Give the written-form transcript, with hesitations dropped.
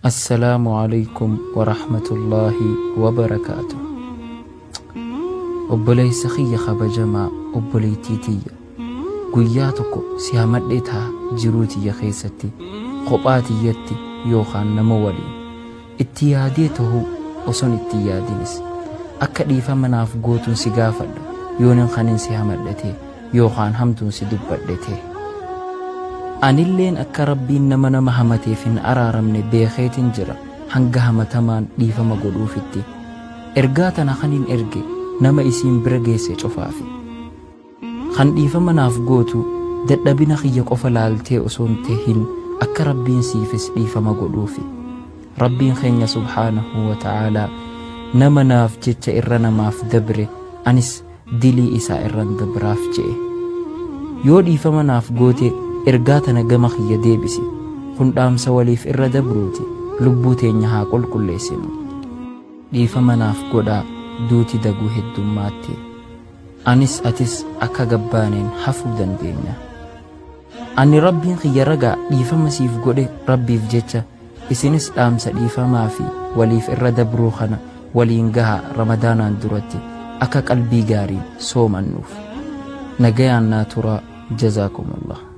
Assalaamu Aleykum Warahmatullaahi Wabarakaatuh. Obboleessa kiyya kabajamaa, obboleettii tiyya, guyyaa tokko si hamadhee taha jiruu tiyya keessatti, kophaa tiyyatti yookaan nama waliin. Itti yaadee tahuu oson itti hin yaadinis. Akka dhiifama naaf gootun si gaafadha yoonin kanin si hamadhe tahe yookaan hamtuun si dubbadhe tahe. Anilleen akka Rabbiin nama nama hamateef hin araaramne beekeetin jira hanga hamatamaan dhiifama godhuufitti. Ergaa tana kanin erge nama isiin bira geesse cufaafi. Kan dhiifama naaf gootu dadhabina kiyya qofa laaltee osoo hin tahin akka Rabbiin siifis dhiifama godhuufi. Rabbiin keenya subhaanahu wa ta'aalaa nama naaf jecha irra namaaf dabre anis dilii isaa irran dabraaf je'e. Yoo dhiifama naaf goote ergaa tana gama kiyya deebisi. Kun dhaamsa waliif irra dabruuti. Lubbuu teenya haa qulqulleessinu. Dhiifama naaf godhaa duuti daguu heddummaatti. Anis atis akka gabbaaneen hafuu dandeenya. Ani Rabbiin kiyya ragaa dhiifama siif godhe Rabbiif jecha isinis dhaamsa dhiifamaa fi waliif irra dabruu kana waliin gahaa Ramadaanaan duratti akka qalbii gaariin soomannuuf. Nagayaan naa turaa Jazaakumullah.